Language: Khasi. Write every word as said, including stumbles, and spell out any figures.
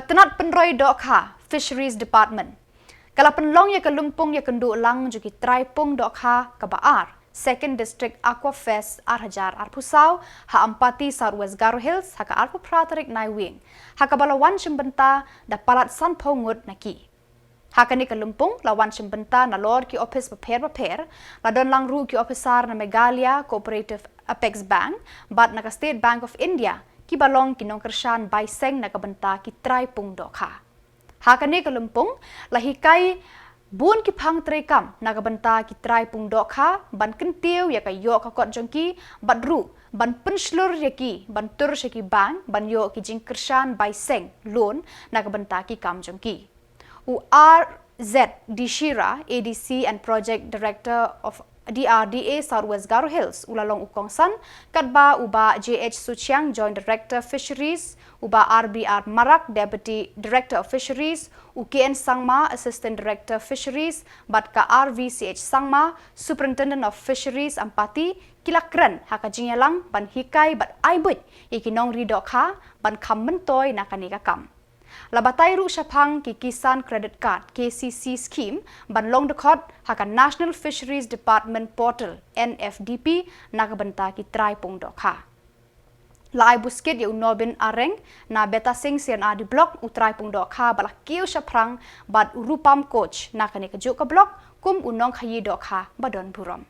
Tnat pynroi dohkha, Fisheries Department, ka la pynlong ïa ka lympung ïakynduh lang jong ki trai pung dohkha kaba ar, Second District Aqua Fest ar hajar arphew saw, ha Ampati, South West Garo Hills, ha ka arphew phra tarik Naiwieng, ha kaba la wan shim bynta da palat sanphew ngut na ki. Ha kane ka lympung la wan shim bynta nalor ki ophis bapher bapher, la don lang ruh ki ophisar na Meghalaya Cooperative Apex Bank bad na ka State Bank of India, kiba long ki nongkyrshan bai seng na ka bynta ki trai pung dohkha. Ha kane ka lympung la hikai bun ki phang treikam na ka bynta ki trai pung dohkha, ban kyntiew ïa ka ïoh ka kot jong ki, bad ruh ban pynshlur ïa ki ban tur sha ki bank ban ïoh ki jingkyrshan bai seng, loan, na ka bynta ki kam jong ki. U R Z D Shira, A D C and Project Director of D R D A South West Garo Hills, u la long u kongsan, katba u Bah J H Suchiang, Joint Director Fisheries, u Bah R B R Marak, Deputy Director of Fisheries, u K N Sangma, Assistant Director Fisheries, bad ka R V C H Sangma, Superintendent of Fisheries Ampati, ki la kren ha ka jingïalang ban hikai bad ai buit ïa ki nongri dohkha ban kham myntoi na kane ka kam. La batai ruh shaphang ki Kisan Credit Card, K C C scheme, ban long dkhot ha ka National Fisheries Department Portal, N F D P, na ka bynta ki trai pung dohkha. La ai buskit ïa u Nobin Areng na Betasing C and R D Block, u trai pung dohkha ba la kiew shaphrang, bad u Rupam Koch na kane kajuh ka block kum u nongkhaïi dohkha ba don burom.